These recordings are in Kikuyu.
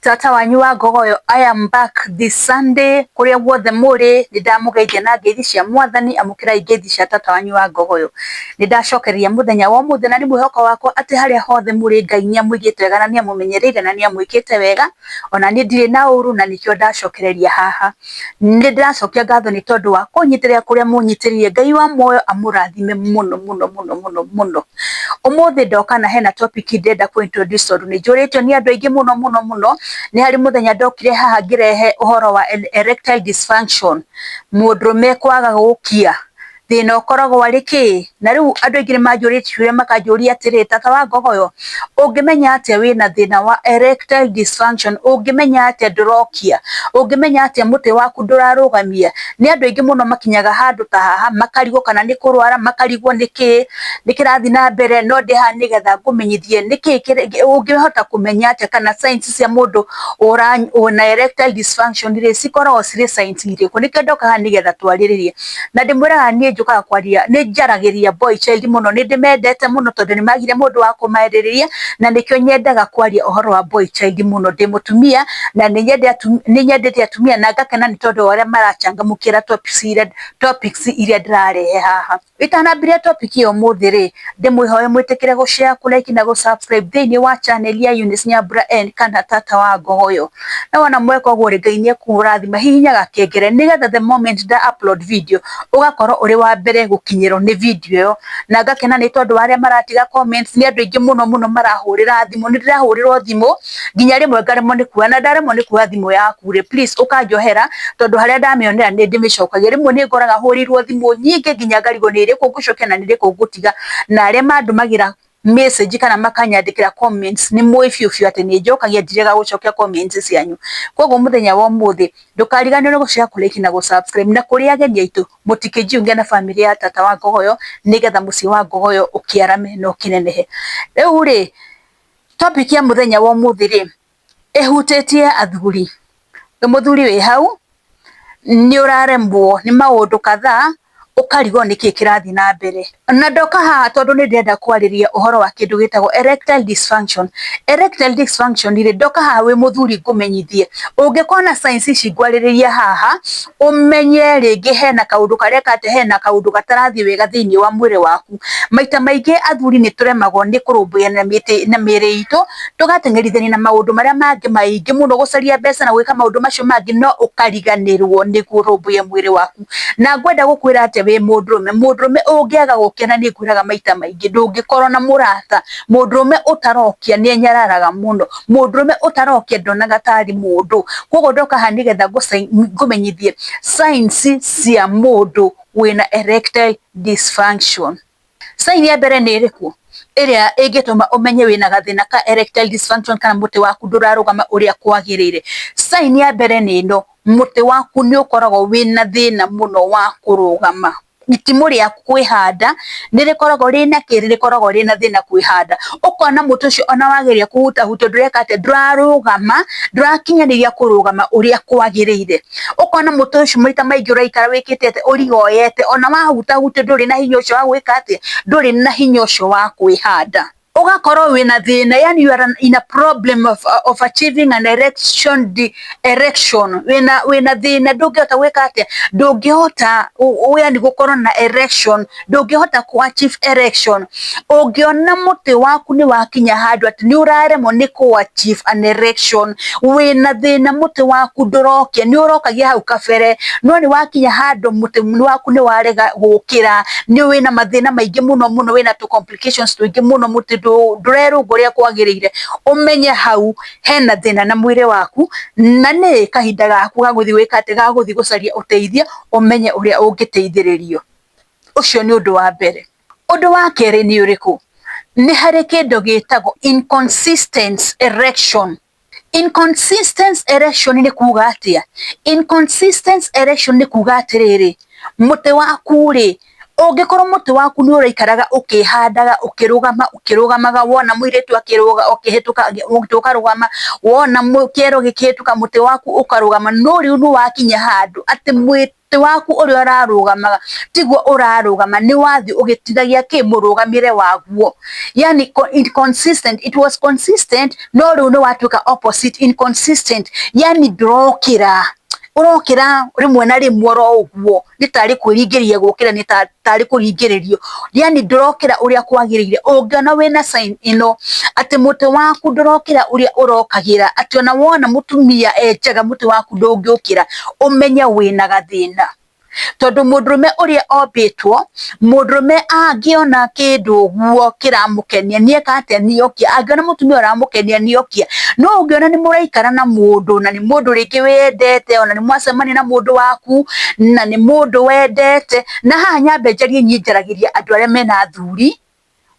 Tata wanyu wa Ngogoyo, I am back this Sunday. Kũrĩa guothe mũrĩ, nĩ ndamũgeithia na ngeithi cia Mwathani. Amũkĩrai ngeithi cia tata wanyu wa Ngogoyo. Nĩ ndacokereria mũthenya wa ũmũthĩ na nĩ mwĩhoko wakwa atĩ harĩa hothe mũrĩ, Ngai nĩ amũigĩte wega na nĩ amũmenyereire na nĩ amwĩkĩte wega. Ona niĩ ndirĩ na ũru na nĩkĩo ndacokereria haha. Nĩ ndĩracokia ngatho nĩ tondũ wa kũnyitĩrĩra kũrĩa mũnyitĩrĩire. Ngai wa muoyo amũrathime mũno mũno mũno mũno mũno. Ũmũthĩ ndoka na hena topic ndĩrenda kũ introduce tondũ nĩ njũrĩtio nĩ andũ aingĩ mũno mũno mũno. Nĩ harĩ mũthenya ndokire haha ngĩrehe ũhoro wa erectile dysfunction, mũndũrũme kwaga gũkia, thĩna ũkoragwo arĩ kĩ? Na rĩu andũ aingĩ nĩ manjũrĩtie kĩũria, makanjũria atĩrĩ, "Tata wa Ngogoyo, ũngĩmenya atĩa wĩna thĩna wa erectile dysfunction? Ũngĩmenya atĩa ndũrokia? Ũngĩmenya atĩa mũtĩ waku ndũrarũgamia?" Nĩ andũ aingĩ mũno makinyaga handũ ta haha makarigwo kana nĩ kũrwara, makarigwo nĩ kĩ nĩ kĩrathiĩ na mbere. No ndĩ haha nĩgetha ngũmenyithie nĩkĩ ũngĩhota kũmenya atĩa kana signs cia mũndũ wĩna erectile dysfunction rĩ, cikoragwo cirĩ signs irĩkũ. Nĩkĩo ndoka haha nĩgetha twarĩrĩrie. Na ndĩmwĩraga niĩ njũkaga kwaria, nĩ njaragĩria boy child mũno, nĩ ndĩmendete mũno tondũ nĩ magire mũndũ wa kũmarĩrĩria, na nĩkĩo nyendaga kwaria ũhoro wa boy child mũno. Ndĩ mũtumia na nĩ nyendete atumia na ngakena nĩ tondũ wa ũrĩa marachangamũkĩra topics iria ndĩrarehe haha. Itanambĩrĩria topic ĩyo ũmũthĩ rĩ, ndĩmwĩhoe mwĩtĩkĩre gũ share, kũ like na gũ subscribe thĩinĩ wa channel ya Eunice Nyambura N kana Tata wa Ngogoyo. Na wona mweka ũguo rĩ, Ngai nĩ ekũmũrathima. Hihinya gakengere nĩgetha the moment nda upload video ũgakorwo ũrĩ wa mbere gũkinyĩrwo nĩ video ĩyo. Na ngakena nĩ tondũ wa arĩa maratiga comments. Nĩ andũ aingĩ mũno mũno marahũrĩra thimũ. Nĩ ndĩrahũrĩrwo thimũ nginya rĩmwe ngaremwo nĩ kuoya, na ndaremwo nĩ kuoya thimũ yaku rĩ, please ũkanjohera, tondũ harĩa ndamĩonera nĩ ndĩmĩcokagia. Rĩmwe nĩ ngoraga hũrĩirwo thimũ nyingĩ nginya ngarigwo nĩ ĩrĩkũ ngũcokia na nĩ ĩrĩkũ ngũtiga. Na arĩa mandũmagĩra message kana makanyandĩkĩra comments, nĩ mũĩ biũ biũ atĩ nĩ njokagia, ndirega gũcokia comments cianyu. Koguo mũthenya wa ũmũthĩ ndũkariganĩrwo gũ share, kũ like na gũ subscribe. Na kũrĩ ageni aitũ, mũtikĩnjiunge na bamĩrĩ ya Tata wa Ngogoyo nĩgetha mũciĩ wa Ngogoyo ũkĩarame na ũkĩnenehe. Rĩu rĩ, topic ya mũthenya wa ũmũthĩ rĩ, ĩhutĩtie athuri. Mũthuri wĩ hau nĩ ũraremwo nĩ maũndũ kadhaa, ũkarigwo nĩkĩ kĩrathiĩ na mbere. Na ndoka haha tondũ nĩ ndĩrenda kwarĩria ũhoro wa kĩndũ gĩtagwo erectile dysfunction. Erectile dysfunction rĩ, ndoka haha wĩ mũthuri ngũmenyithie, ũngĩkorwo na signs ici ngwarĩrĩria haha, ũmenye rĩngĩ hena kaũndũ kareka atĩ hena kaũndũ gatarathiĩ wega thĩinĩ wa mwĩrĩ waku. Maita maingĩ athuri nĩ tũremagwo nĩ kũrũmbũiya na mĩtĩ na mĩĩrĩ itũ, tũgateng'erithania na maũndũ marĩa mangĩ maingĩ mũno, gũcaria mbeca na gwĩka maũndũ macio mangĩ, no ũkariganĩrwo nĩ kũrũmbũiya mwĩrĩ waku. Na ngwenda gũkwĩra atĩ wĩ mũndũrũme, mũndũrũme ũngĩaga gũkena, nĩ ngwĩraga maita maingĩ, ndũngĩkorwo na mũrata. Mũndũrũme ũtarokia nĩ enyararaga mũno. Mũndũrũme ũtarokia ndonaga tarĩ mũndũ. Koguo ndoka haha nĩgetha ngũmenyithie signs cia mũndũ wĩna erectile dysfunction. Sign ya mbere nĩ ĩrĩkũ ĩrĩa ĩngĩtũma ũmenye wĩna gathĩna ka erectile dysfunction kana mũtĩ waku ndũrarũgama ũrĩa kwagĩrĩire? Sign ya mbere nĩ ĩno: mũtĩ waku nĩ ũkoragwo wĩna thĩna mũno wa kũrũgama. Itimũ rĩa kwĩhanda nĩ rĩkoragwo rĩna kĩrĩ, rĩkoragwo rĩna thĩna kwĩhanda. Ũkona mũtĩ ũcio ona wageria kũhutahutia ndũreka atĩa, ndũrarũgama, ndũrakinyanĩria kũrũgama ũrĩa kwagĩrĩire. Ũkona mũtĩ ũcio maita maingĩ ũraikara wĩkĩte atĩa, ũrigoyete. Ona wahutahutia ndũrĩ na hinya ũcio wa gwĩka atĩa, ndũrĩ na hinya ũcio wa kwĩhanda. Ũgakorwo wĩna thĩna, yani you are in a problem of achieving an erection. Erection wĩna thĩna, ndũngĩhota gwĩka atĩa, ndũngĩhota yani gũkorwo na erection, ndũngĩhota kũ achieve erection. Ũngĩona mũtĩ waku nĩ wakinya handũ atĩ nĩ ũraremwo nĩ kũ achieve an erection, wĩna thĩna, mũtĩ waku ndũrokia. Nĩ ũrokagia hau kabere, no nĩ wakinya handũ mũtĩ waku nĩ warega gũkĩra, nĩ wĩna mathĩna maingĩ mũno mũno, wĩna tũ complications tũingĩ mũno, mũtĩ ndũrerũnga ũrĩa kwagĩrĩire, ũmenye hau hena thĩna na mwĩrĩ waku, na nĩ kahinda gaku ga gũthiĩ gwĩka atĩ, ga gũthiĩ gũcaria ũteithio, ũmenye ũrĩa ũngĩteithĩrĩrio. Ũcio nĩ ũndũ wa mbere. Ũndũ wa kerĩ nĩ ũrĩkũ? Nĩ harĩ kĩndũ gĩtagwo inconsistent erection. Inconsistent erection nĩ kuga atĩa? Inconsistent erection nĩ kuga atĩrĩrĩ, mũtĩ waku rĩ, ũngĩkorwo mũtĩ waku nĩ ũraikaraga ũkĩhandaga, ũkĩrũgama ũkĩrũgamaga, wona mũirĩtu akĩrũga ũkĩhĩtũka mũtĩ ũkarũgama, wona kĩero gĩkĩhĩtũka mũtĩ waku ũkarũgama, no rĩu nĩ wakinya handũ atĩ mũtĩ Mũtĩ waku ũrĩa ũrarũgamaga tiguo ũrarũgama, nĩ wathiĩ ũgĩtigagia kĩ mũrũgamĩre waguo. Yani inconsistent, it was consistent, no rĩu nĩ watuĩka opposite, inconsistent, yani ndũrokĩra, ũrokĩra rĩmwe na rĩmwe oro ũguo, nĩ tarĩ kwĩringĩrĩria gũkĩra, nĩ tarĩ kũringĩrĩrio, yani ndũrokĩra ũrĩa kwagĩrĩire. Ũngĩona wĩna sign ĩno atĩ mũtĩ waku ndũrokĩra ũrĩa ũrokagĩra, atĩ ona wona mũtumia e njega mũtĩ waku ndũngĩũkĩra, ũmenye wĩna gathĩna. Tondũ mũndũrũme ũrĩa ombĩtwo, mũndũrũme angĩona kĩndũ ũguo kĩramũkenia nĩeka atĩa? Nĩokia. Angĩona mũtumia ũramũkenia nĩokia. No ũngĩona nĩ mũraikara na mũndũ na nĩ mũndũ rĩngĩ wendete, ona nĩ mwacemania na mũndũ waku na nĩ mũndũ wendete, na haha nyambe njarie, niĩ njaragĩria andũ arĩa mena athuri.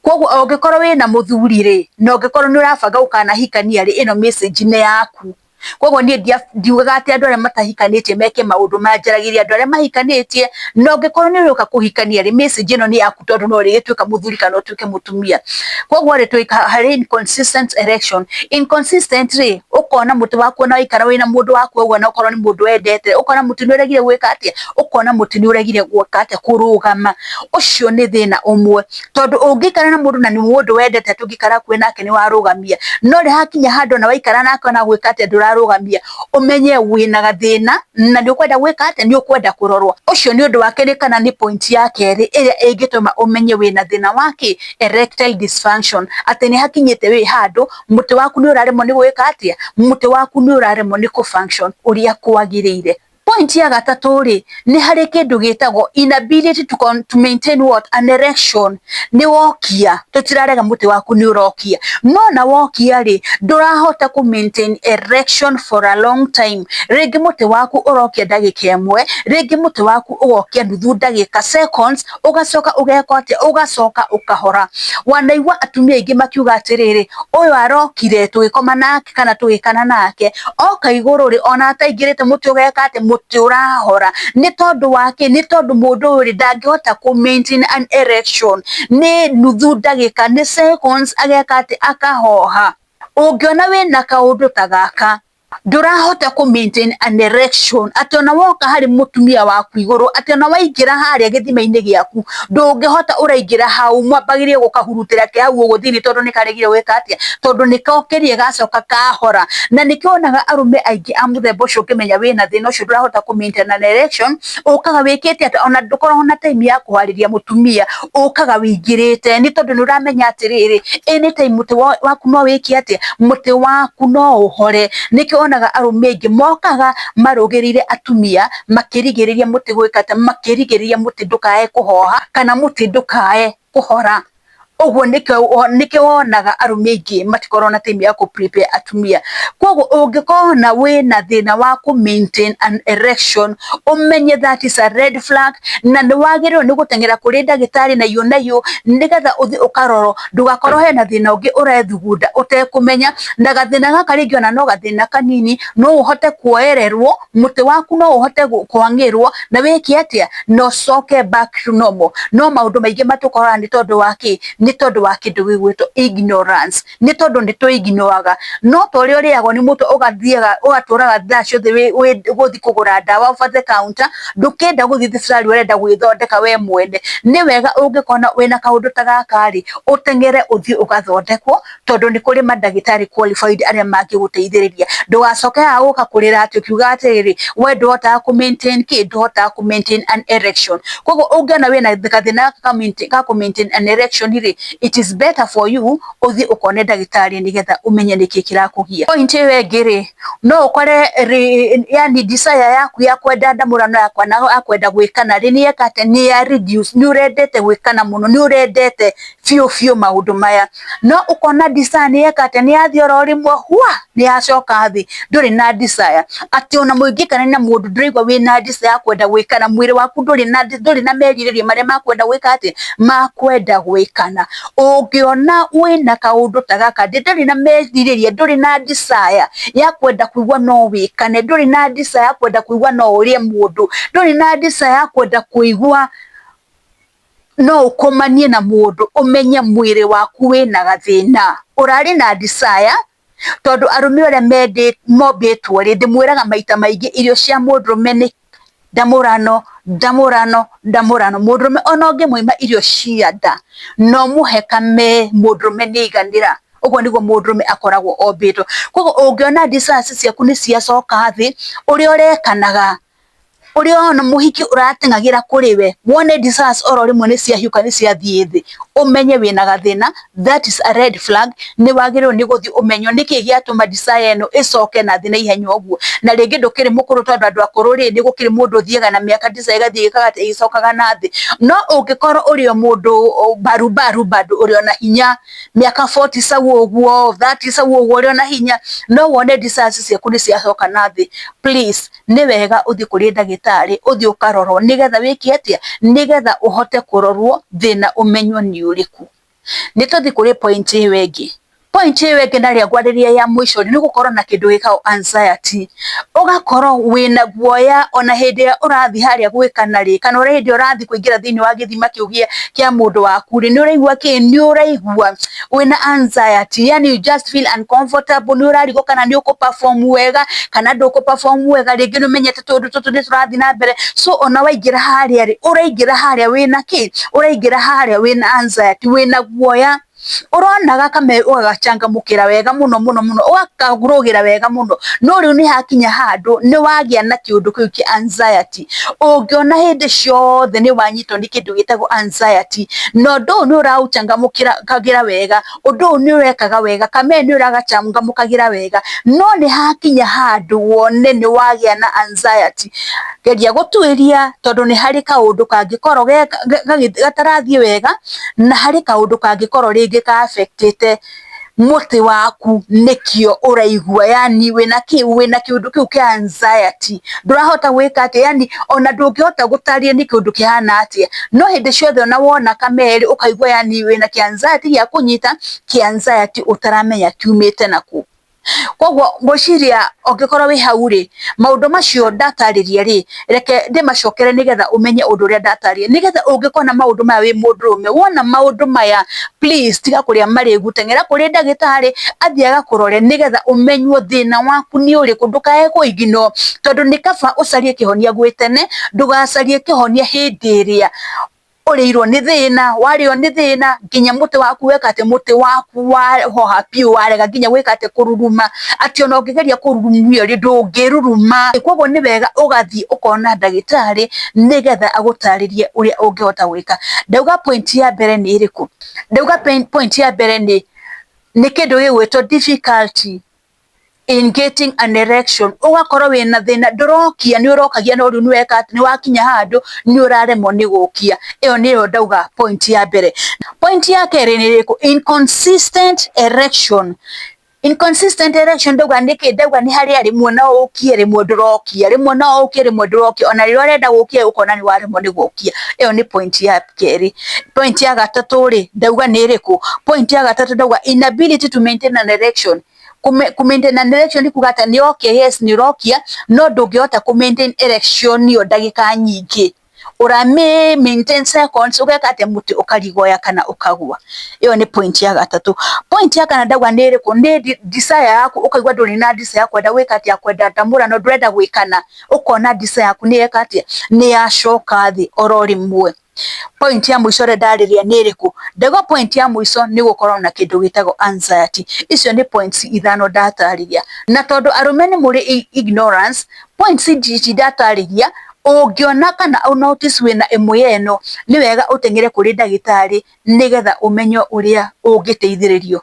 Koguo ũngĩkorwo wĩna mũthuri rĩ, na ũngĩkorwo nĩ ũrabanga gũkanahikania rĩ, ĩno message nĩ yaku. Koguo niĩ ndiugaga atĩ andũ arĩa matahikanĩtie meke maũndũ maya, njaragĩria andũ arĩa mahikanĩtie, na ũngĩkorwo nĩ ũroka kũhikania rĩ, message ĩno nĩ yaku, tondũ no ũrĩgĩtuĩka mũthuri kana ũtuĩke mũtumia. Koguo rĩ, twĩ harĩ inconsistent erection. Inconsistent rĩ, ũkona mũtĩ waku ona waikara wĩna mũndũ waku ũguo, na ũkorwo nĩ mũndũ wendete, ũkona mũtĩ nĩ ũregire gwĩka atĩa? Ũkona mũtĩ nĩ ũregire gwĩka atĩa? Kũrũgama. Ũcio nĩ thĩna ũmwe, tondũ ũngĩikara na mũndũ na nĩ mũndũ wendete, tũngĩikara hakuhĩ nake nĩ warũgamia, no rĩ hakinya handũ ona waikara nake ona gwĩka atĩa ndũrarũgamia, ũmenye wĩna gathĩna na nĩ ũkwenda gwĩka atĩa? Nĩ ũkwenda kũrorwo. Ũcio nĩ ũndũ wa kerĩ, kana nĩ point ya kerĩ ĩrĩa ĩngĩtũma ũmenye wĩna thĩna wa kĩ? Erectile dysfunction, atĩ nĩ hakinyĩte wĩ handũ mũtĩ waku nĩ ũraremwo nĩ gwĩka atĩa? Mũtĩ waku nĩ ũraremwo nĩ kũ function ũrĩa kwagĩrĩire. Point ya gatatũ rĩ, nĩ harĩ kĩndũ gĩtagwo inability to maintain what? An erection. Nĩ wokia, tũtirarega mũtĩ waku nĩ ũrokia, no na wokia rĩ, ndũrahota kũ maintain erection for a long time. Rĩngĩ mũtĩ waku ũrokia ndagĩka ĩmwe, rĩngĩ mũtĩ waku ũgokia nuthu ndagĩka, seconds, ũgacoka ũgeka atĩa? Ũgacoka ũkahora. Wanaigua atumia aingĩ makiuga atĩrĩrĩ, ũyũ arokire tũgĩkoma nake kana tũgĩkana nake, oka igũrũ rĩ, ona ataingĩrĩte mũtĩ ũgeka atĩa? Mũtĩ ũrahora. Nĩ tondũ wa kĩ? Nĩ tondũ mũndũ ũyũ rĩ, ndangĩhota kũ maintain an erection, nĩ nuthu ndagĩka, nĩ seconds, ageka atĩ? Akahoha. Ũngĩona wĩna kaũndũ ta gaka, ndũrahota kũ maintain an erection, atĩ ona woka harĩ mũtumia waku igũrũ, atĩ ona waingĩra harĩa gĩthima-inĩ gĩaku ndũngĩhota, ũraingĩra hau mwambagĩrie gũkahurutĩra ke hau ũguo thĩinĩ, tondũ nĩ karegire gwĩka atĩa? Tondũ nĩ kokĩrie gacoka kahora. Na nĩkĩo wonaga arũme aingĩ a mũthemba ũcio, ũngĩmenya wĩna thĩna ũcio, ndũrahota kũ maintain an erection, ũkaga wĩkĩte atĩa? Ona ndũkoragwo na time ya kũharĩria mũtumia, ũkaga wĩingĩrĩte, nĩ tondũ nĩ ũramenya atĩrĩrĩ, anytime mũtĩ waku no wĩke atĩa? Mũtĩ waku no ũhore. Nĩkĩo wonaga arũme aingĩ mokaga marũgĩrĩire atumia makĩrigĩrĩria mũtĩ gwĩka atĩa? Makĩrigĩrĩria mũtĩ ndũkae kũhoha kana mũtĩ ndũkae kũhora. Ũguo nĩkĩo wonaga arũme aingĩ matikoragwo na time ya kũ prepare atumia. Koguo ũngĩkorwo na wĩna thĩna wa kũ maintain an erection, ũmenye that is a red flag, na nĩ wagĩrĩirwo nĩ gũteng'era kũrĩ ndagĩtarĩ naiyũ naiyũ, nĩgetha ũthiĩ ũkarorwo ndũgakorwo hena thĩna ũngĩ ũrethugunda ũtekũmenya. Na gathĩna gaka rĩngĩ ona no gathĩna kanini, no ũhote kuoererwo mũtĩ waku, no ũhote kwang'ĩrwo na wĩke atĩa? Na ũcoke back to normal. No maũndũ maingĩ matũkoraga nĩ tondũ wa kĩ? Nĩ tondũ wa kĩndũ gĩgwĩtwo ignorance, nĩ tondũ nĩ tũ-ignore-aga. No ta ũrĩa ũrĩagwo nĩ mũtwe, ũgathiaga ũgatũraga thaa ciothe gũthiĩ kũgũra ndawa over the counter, ndũkĩenda gũthiĩ thibitarĩ, ũrenda gwĩthondeka we mwene. Nĩ wega ũngĩkona wĩna kaũndũ ta gaka rĩ, ũteng'ere ũthiĩ ũgathondekwo, tondũ nĩ kũrĩ mandagĩtarĩ qualified arĩa mangĩgũteithĩrĩria. Ndũgacoke haha gũka kũrĩra atĩ ũkiuga atĩrĩrĩ, we ndũhotaga kũ maintain kĩ? Ndũhotaga kũ maintain an erection. Koguo ũngĩona wĩna gathĩna gaka ka kũ maintain an erection rĩ, it is better for you ũthiĩ ũkone ndagĩtarĩ, nĩgetha ũmenye nĩkĩ kĩrakũgia. Point ĩyo ĩngĩ rĩ, no ũkore yani desire yaku ya kwenda ndamũrano yakwa na ya kwenda gwĩkana rĩ, nĩ yeka atĩa? Nĩ ya reduce. Nĩ ũrendete gwĩkana mũno, nĩ ũrendete biũ biũ maũndũ maya, no ũkona desire nĩ yeka atĩa? Nĩ yathiĩ oro rĩmwe hwa, nĩ yacoka thĩ, ndũrĩ na desire, atĩ ona mũngĩikarania na mũndũ ndũraigua wĩna desire ya kwenda gwĩkana, mwĩrĩ waku ndũrĩ na merirĩria marĩa makwenda gwĩka atĩa? Makwenda gwĩkana. Ũngĩona wĩna kaũndũ ta gaka, ndũrĩ na merirĩria, ndũrĩ na desire ya kwenda kũigua no wĩkane, ndũrĩ na desire ya kwenda kũigua no ũrĩe mũndũ, ndũrĩ na desire ya kwenda kũigua no ũkomanie na mũndũ, ũmenye mwĩrĩ waku wĩna gathĩna. Ũrarĩ na desire, tondũ arũme ũrĩa mombĩtwo rĩ, ndĩmwĩraga maita maingĩ, irio cia mũndũrũme nĩ Ndamũrano, ndamũrano, ndamũrano. Mũndũrũme ona ũngĩmũima irio cia nda no mũhe kame, mũndũrũme nĩ aiganĩra. Ũguo nĩguo mũndũrũme akoragwo ombĩtwo. Koguo ũngĩona desires ciaku nĩ ciacoka thĩ, ũrĩa ũrekanaga, ũrĩa ona mũhiki ũrateng'agĩra kũrĩ we, wone desires oro rĩmwe nĩ ciahiũka nĩ ciathiĩ thĩ, ũmenye wĩna gathĩna, that is a red flag. Nĩ wagĩrĩirwo nĩ gũthiĩ ũmenywo nĩkĩ gĩatũma desire ĩno ĩcoke na thĩ na ihenya ũguo. Na rĩngĩ ndũkĩrĩ mũkũrũ, tondũ andũ akũrũ rĩ, nĩ gũkĩrĩ mũndũ ũthiaga na mĩaka desire ĩgathiĩ ĩgĩkaga ĩgĩcokaga na thĩ. No ũngĩkorwo ũrĩ o mũndũ barubaru, bado ũrĩ ona hinya, mĩaka 40 sau ũguo, 30 sau ũguo, ũrĩ ona hinya, no wone desires ciaku nĩ ciacoka na thĩ, please, nĩ wega ũthiĩ kũrĩ ndagĩtarĩ, ũthiĩ ũkarorwo, nĩgetha wĩke atĩa? Nĩgetha ũhote kũrorwo thĩna ũmenywo nĩ ũrĩkũ. Nĩ tũthiĩ kũrĩ point ĩyo ĩngĩ. Point ĩyo ĩngĩ narĩa ngwarĩria ya mũico nĩ gũkorwo na kĩndũ gĩtagwo anxiety. Ũgakorwo wĩna guoya ona hĩndĩ ĩrĩa ũrathiĩ harĩa gwĩkana rĩ, kana ũrĩa hĩndĩ ĩrĩa ũrathiĩ kũingĩra thĩinĩ wa gĩthima kĩu kĩa mũndũ waku rĩ, nĩ ũraigua kĩ? Nĩ ũraigua wĩna anxiety, yani you just feel uncomfortable, nĩ ũrarigwo kana nĩ ũkũ perform wega kana ndũkũ perform wega, rĩngĩ nĩ ũmenyete tũũndũ tũtũ nĩ tũrathiĩ na mbere. So ona waingĩra harĩa rĩ, ũraingĩra harĩa wĩna kĩ? Ũraingĩra harĩa wĩna anxiety, wĩna guoya. Ũrona gakame ũgagachangamũkĩra wega mũno mũno mũno, ũgakagũrũgĩra wega mũno, no rĩu nĩ hakinya handũ nĩ wagĩa na kĩũndũ kĩu kĩa anxiety. Ũngĩona hĩndĩ ciothe nĩ wanyitwo nĩ kĩndũ gĩtagwo anxiety, na ũndũ ũyũ nĩ ũraũchangamũkĩra wega, ũndũ ũyũ nĩ ũrekaga wega, kamee nĩ ũragachangamũkagĩra wega, no nĩ hakinya handũ wone nĩ wagĩa na anxiety, geria gũtuĩria, tondũ nĩ harĩ kaũndũ kangĩkorwo gatarathiĩ wega, na harĩ kaũndũ kangĩkorwo rĩngĩ ka affectĩte mũtĩ waku, nĩkĩo ũraigua yani wĩna kĩ? Wĩna kĩũndũ kĩu kĩa anxiety, ndũrahota gwĩka atĩa, yani ona ndũngĩhota gũtarĩria nĩ kĩũndũ kĩhana atĩa, no hĩndĩ ciothe ona wona kamee ũkaigua yani wĩna kĩ anxiety gĩa kũnyita, kĩ anxiety ũtaramenya kiumĩte nakũ. Koguo ngwĩciria ũngĩkorwo wĩ hau rĩ, maũndũ macio ndatarĩria rĩ, reke ndĩmacokere nĩgetha ũmenye ũndũ ũrĩa ndatarĩria, nĩgetha ũngĩkona maũndũ maya wĩ mũndũrũme, wona maũndũ maya, please, tiga kũrĩa marĩgu, teng'era kũrĩ ndagĩtarĩ athiĩ agakũrore, nĩgetha ũmenywo thĩna waku nĩ ũrĩkũ, ndũkae kũ ignore, tondũ nĩ kaba ũcarie kĩhonia gwĩ tene, ndũgacarie kĩhonia hĩndĩ ĩrĩa ũrĩirwo nĩ thĩna, warĩo nĩ thĩna nginya mũtĩ waku weka atĩ, mũtĩ waku wahoha biũ, warega nginya gwĩka atĩ, kũruruma, atĩ ona ũngĩgeria kũrurumio rĩ, ndũngĩruruma. Koguo nĩ wega ũgathiĩ ũkona ndagĩtarĩ nĩgetha agũtarĩrie ũrĩa ũngĩhota gwĩka. Ndauga point ya mbere nĩ ĩrĩkũ? Ndauga point ya mbere nĩ kĩndũ gĩgwĩtwo difficulty in getting an erection. Ũgakorwo wĩna thĩna, ndũrokia, nĩ ũrokagia, no rĩu nĩ weka nĩ wakinya handũ nĩ ũraremwo nĩ gũkia. Ĩyo nĩyo ndauga point ya mbere. Point ya kerĩ nĩ ĩrĩkũ? Inconsistent erection. Inconsistent erection ndauga nĩkĩ? Ndauga nĩ harĩa rĩmwe no ũkie, rĩmwe ndũrokia, rĩmwe no ũkie, rĩmwe ndũrokia, ona rĩrĩa ũrenda gũkia ũkona nĩ waremwo nĩ gũkia. Ĩyo nĩ point ya kerĩ. Point ya gatatũ rĩ, ndauga nĩ ĩrĩkũ? Point ya gatatũ ndauga inability to maintain an erection. Kũ maintain an erection nĩ kuga atĩ nĩ okay, yes, nĩ ũrokia, no ndũngĩhota kũ maintain erection ĩyo ndagĩka nyingĩ, ũramĩ maintain seconds, ũgeka atĩ mũtĩ ũkarigoya kana ũkagwa. Ĩyo nĩ point ya gatatũ. Point ya kana ndauga nĩ ĩrĩkũ? Nĩ desire yaku, ũkaigua ndũrĩ na desire ya kwenda gwĩka atĩa, kwenda ndamũrano, ndũrenda gwĩkana, ũkona desire yaku nĩ yeka atĩa? Nĩ yacoka thĩ oro rĩmwe. Point ya mũico ũrĩa ndarĩria nĩ ĩrĩkũ? Ndauga point ya mũico nĩ gũkorwo na kĩndũ gĩtagwo anxiety. Icio nĩ points ithano ndatarĩria, na tondũ arũme nĩ mũrĩ ignorance, points ici ndatarĩria, ũngĩona kana ũ notice wĩna ĩmwe ya ĩno, nĩ wega ũteng'ere kũrĩ ndagĩtarĩ nĩgetha ũmenye ũrĩa ũngĩteithĩrĩrio.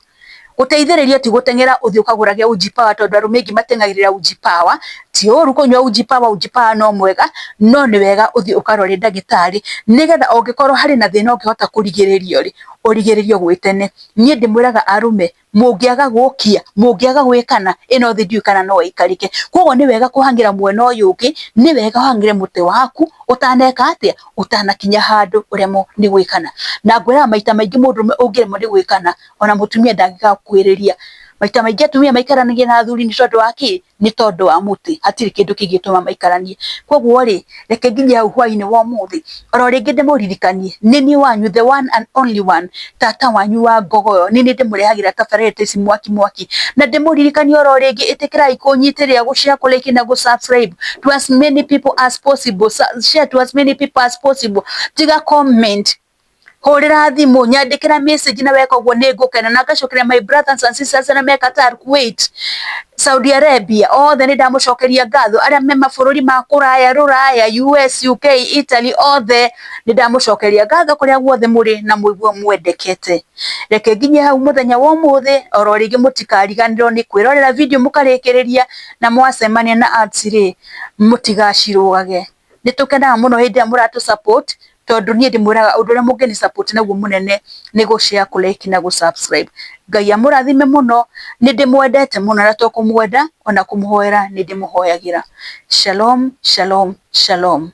Gũteithĩrĩrio ti gũteng'era ũthiĩ ũkagũrage Uji Power, tondũ arũme aingĩ mateng'agĩrĩra Uji Power. Ti ũru kũnyua Uji Power, Uji Power no mwega, no nĩ wega ũthiĩ ũkarore ndagĩtarĩ, nĩgetha ũngĩkorwo harĩ na thĩna ũngĩhota kũrigĩrĩrio rĩ, ũrigĩrĩrio gwĩ tene. Niĩ ndĩmwĩraga arũme, mũngĩaga gũkia, mũngĩaga gwĩkana, ĩno thĩ ndiũĩ kana no ĩikarĩke. Koguo nĩ wega kũhang'ĩra mwena ũyũ ũngĩ, nĩ wega ũhang'ĩre mũtĩ waku ũtaneka atĩa? Ũtanakinya handũ ũremwo nĩ gwĩkana. Na ngwĩraga maita maingĩ, mũndũrũme ũngĩremwo nĩ gwĩkana, ona mũtumia ndangĩgakuhĩrĩria. Maita maingĩ atumia maikaranagia na athuri nĩ tondũ wa kĩ? Nĩ tondũ wa mũtĩ, hatirĩ kĩndũ kĩngĩtũma maikaranie. Koguo rĩ, reke nginye hau hwainĩ wa ũmũthĩ, oro rĩngĩ ndĩmũririkanie, nĩ niĩ wanyu the one and only one, tata wanyu wa ngogoyo, nĩ niĩ ndĩmũrehagĩra tabarĩra ta ici mwaki mwaki, na ndĩmũririkanie oro rĩngĩ ĩtĩkĩrai kũnyitĩrĩra, gũ share, kũ like na gũ subscribe to as many people as possible, share to as many people as possible, tiga comment, hũrĩra thimũ, nyandĩkĩra message na weka ũguo nĩ ngũkena na ngacokeria my brothers and sisters arĩa me Qatar, Kuwait, Saudi Arabia, othe nĩ ndamũcokeria ngatho, arĩa me mabũrũri ma kũraya, rũraya, US, UK, Italy, othe nĩ ndamũcokeria ngatho kũrĩa guothe mũrĩ na mũigue mwendekete. Reke nginye hau mũthenya wa ũmũthĩ, oro rĩngĩ mũtikariganĩrwo nĩ kwĩrorera video mũkarĩkĩrĩria na mwacemania na ads rĩ, mũtigacirũgage. Nĩ tũkenaga mũno hĩndĩ ĩrĩa mũratũ support tondũ niĩ ndĩmwĩraga ũndũ ũrĩa mũngĩni support naguo mũnene nĩ gũ share, kũ like na gũ subscribe. Ngai amũrathime mũno, nĩ ndĩmwendete mũno na to kũmwenda ona kũmũhoera nĩ ndĩmũhoyagĩra. Shalom, shalom, shalom.